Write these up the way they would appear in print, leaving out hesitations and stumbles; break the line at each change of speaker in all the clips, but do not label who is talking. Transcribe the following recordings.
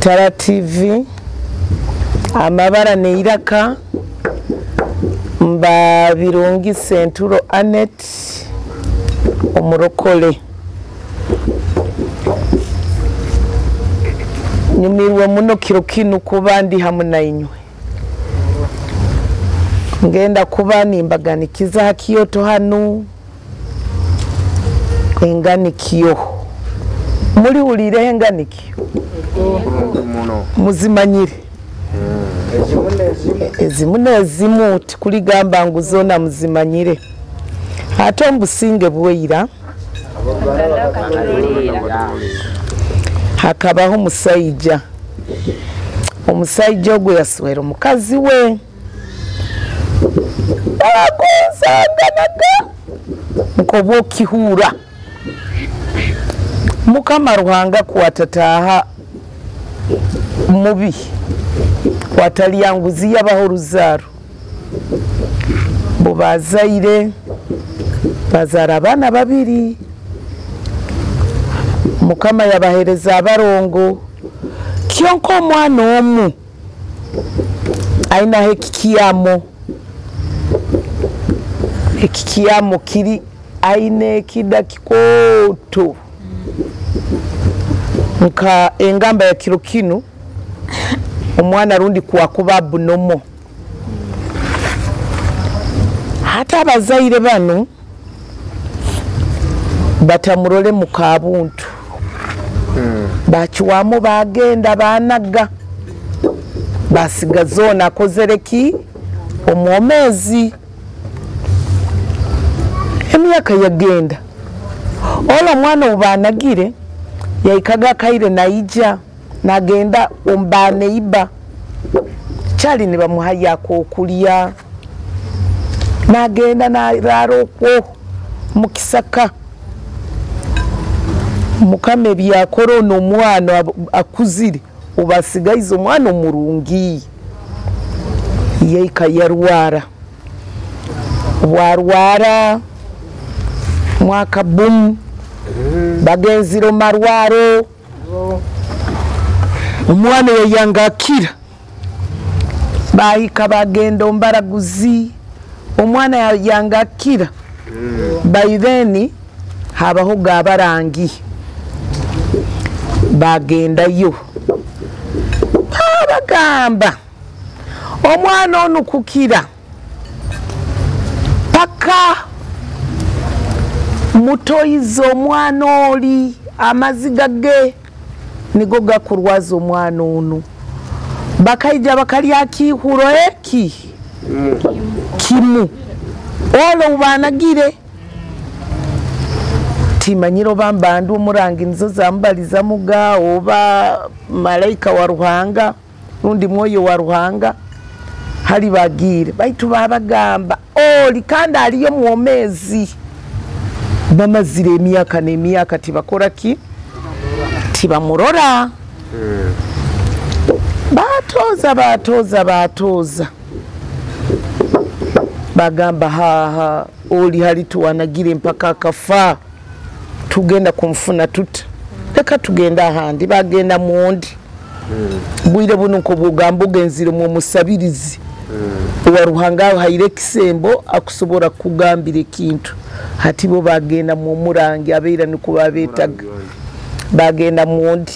Tara TV amabara neiraka mba Birungi Senturo Anet omurokole. Nyumirwe muno kiro kinu kuba ndi hamu nainywe. Ngenda kuba nimbaganikiza ha Kyoto hanu enganikyo. Muri hulireho enganikyo? Muzimanyire ezimu n'ezimu, tikuligamba ngu zoona muzimanyire. Ate omubusinge bweira hakabaho omusaija. Omusaija ogwo yaswera omukazi we, bagonzanganaga nk'obwokihuura. Mukama Ruhanga kwatataha mubi, kwatalyanguzi yabaho oruzaaro. Bo bazaire bazaara abaana babiri, Mukama yabahereza abarongo. Kyonka omwana omu ainaho ekikyamo, ekikyamo kiri aine ekida kikooto nka engamba ya kiro kinu omwana rundi kwakuba bunomo. Hata abazaire banu batamurole mukabuntu, bakiwamu bagenda banaga basiga zona akozereki omwomezi. Emyaka yagenda ola omwana obanagire yaikaga kaire naija nagenda ombaneiba kyali nibamuhayako okulya, nagenda narara okwo mukisaka. Mukama ebyakora ono omwana akuzire obasigaize omwana omurungi. Yaika yarwara, bwarwara mwaka bumu bagenzire omarwaro, omwana yayanga akira. Bahika bagenda ombaraguzi, omwana yayanga akira. By then habaho gabarangi bagendayo babagamba omwana onu kukira paka mutoize omwana oli amaziga ge nigo gakurwaza omwana onu. Bakaija bakalya akihuro eki kimu olo ubanagire. Timanyiro oba mbandu omurangi nizo zambaliza muga oba malaika wa Ruhanga rundi mwoyo wa Ruhanga hali bagire. Baitu babagamba oli kandi aliyo mwomezi. Bamazire emyaka n'emyaka tibakora ki? Tibamurora. Batoza batoza batoza bagamba haha oli hali tuwanagire mpaka akafa, tugenda kumfuna tuta, leka tugenda ahandi. Bagenda mundi bwire buno nkobugamba ogenzire mu musabirizi wa Ruhanga haire ekisembo akusobora kugambira ekintu. Hati bo bagenda mu murangi abeira niko babetaga, bagenda mundi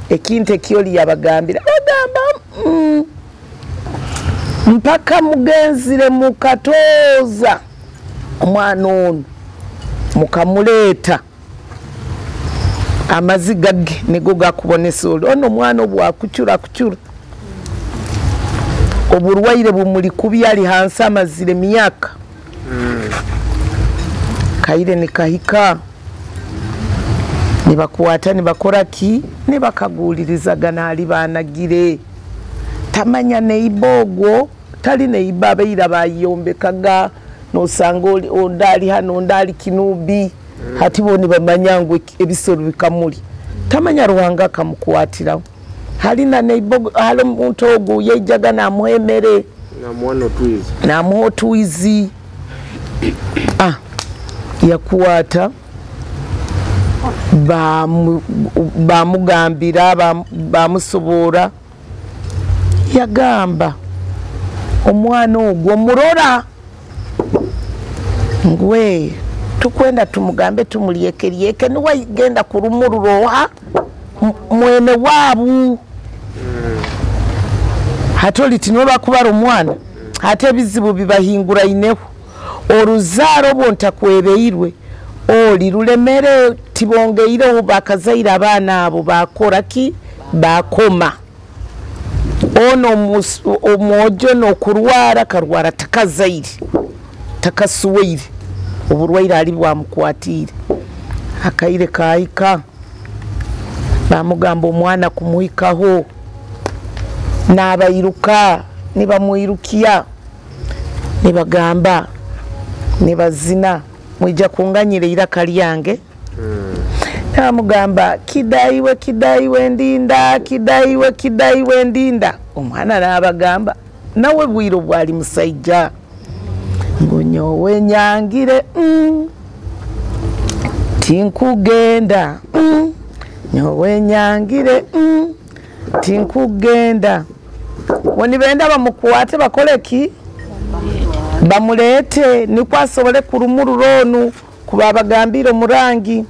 ekintu ekyoli yabagambira bagamba mpaka mugenzire mukatoza omwana ono mukamuleta amaziga ge nigo gakubonesa oli ono omwana obwakucura kucura oburwaire bumuli kubi ali hansi amazire myaka. Kaire nikahika nibakwata nibakora ki nibakagulirizaga ali banagire. Tamanya neibogo tali neiba beira bayombekaga nosanga ondali hano ondali kinubi. Hati bo nibamanya ngu ebisoro bikamuli. Tamanya Ruhanga akamukwatira. Halina neibogo hali omuntu ogu yaijaga namuhemere namuha otwizi. Yakwata Bamugambira, bamusoboora, yagamba omwana ogwo murora ngwe tukwenda tumugambe tumulyekeryeke niwe genda kurumururoha mwene waabu. Hati oliti niwe bakubara omwana, hati ebizibu bibahinguraineho oruzaaro obwo ntakwebeirwe oli rulemere tibongeireho bakazaire abaana abo bakora ki bakoma ono omwojo nokurwara karwara takazaire takasuweire oburwaire ali bwamukwatire akaire kaika bamugamba omwana kumuhikaho nabairuka nibamwirukia nibagamba nibazina mwija kunganyira iraka lyange. Namugamba kidaiwe kidaiwe ndinda kidaiwe kidaiwe ndinda. Omwana nabagamba nawe bwiro bwali musaija ngunyowe nyangire tinkugenda nyowe nyangire tinkugenda. Wonibenda bamukwate bakole ki bamulete nikwo asobole kurumurura onu kuba bagambira omurangi.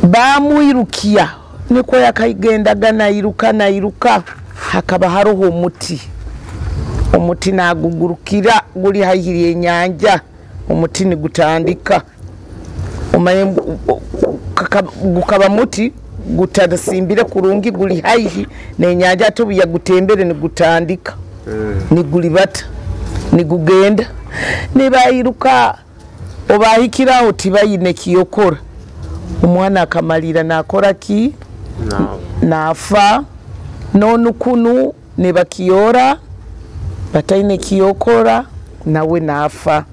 Bamwirukia nikwo yakaigendaga nairuka nairuka hakaba haroho omuti omuti nagugurukira guli haihi enyanja omuti nigutandika omanye gukaba muti gutasimbire kurungi guli haihi nenyanja ate yagutembere nigutandika nigulibata nigugenda nibairuka obahikiraho tibayine kiyokora. Omwana akamalira nakora ki nafa nonukunu nebakiyora bataine kiyokora nawe nafa.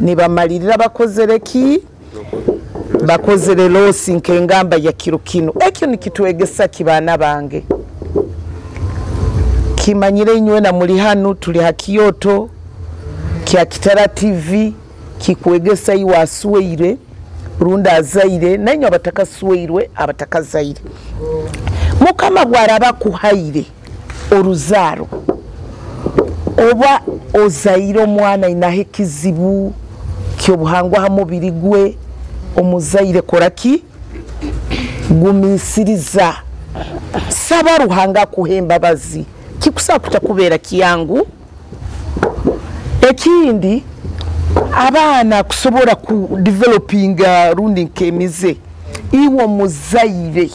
Nibamalirira bakozere ki bakozere losi nkengamba ya kiro kino. Ekyo nikitwegesa kibana bange kimanyire inywe na muli hanu tuli hakiyoto kya Kitara TV kikwegesa iwe asuweire runda azaire nainywe abatakasuweirwe abatakazaire. Mukama bwaraba kuhaire oruzaro oba ozaire omwana inahe kizibu kyobuhangwa ha mubiri gwe omuzaire koraki gumisiriza saba Ruhanga kuhemba bazi kikusa kutakubera kiyangu. Ekindi abaana kusobora ku developinga rundi nkemize iwo muzaire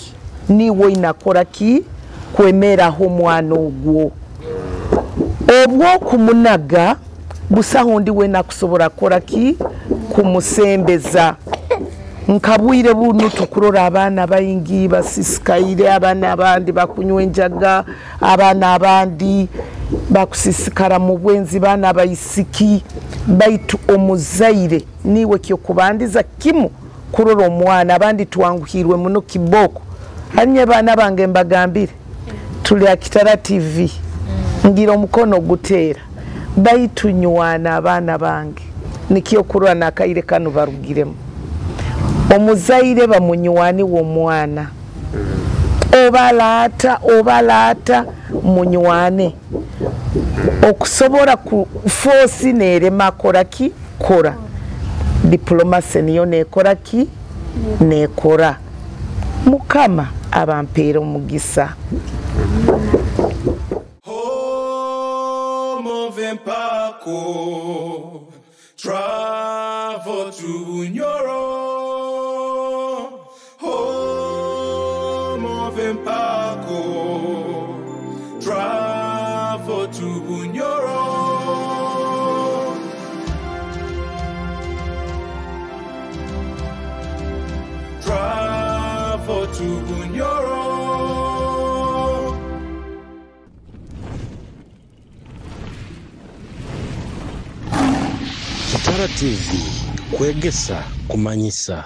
niwo inakora ki kwemeraho omwana ogwo obwo kumunaga busaho ndi we nakusobora kora ki kumusembeza. Nkabwire bunu tukurora abaana baingi basisikaire abaana abandi bakunywa enjaga abaana abandi bakusisikara mu bwenzi baana baisiki baitu omuzaire niwe kyokubandiza kimu kurora omwana. Abandi twanguhirwe muno kiboko hanye baana bange mbagambire tuli Kitara TV ngira omukono gutera baitu nywana abaana bange nikyo kurora nakaire kanu barugiremu. Omuzaire bamunywani w'omwana obalata obalata munywane okusobora ku force nerema kora ki kora diplomasi niyo nekora ki nekora. Mukama abampera omugisa.
Travel to Bunyoro, home of Empaako. Travel to Bunyoro. Travel to Bunyoro.
Kitara TV kwegesa kumanyisa.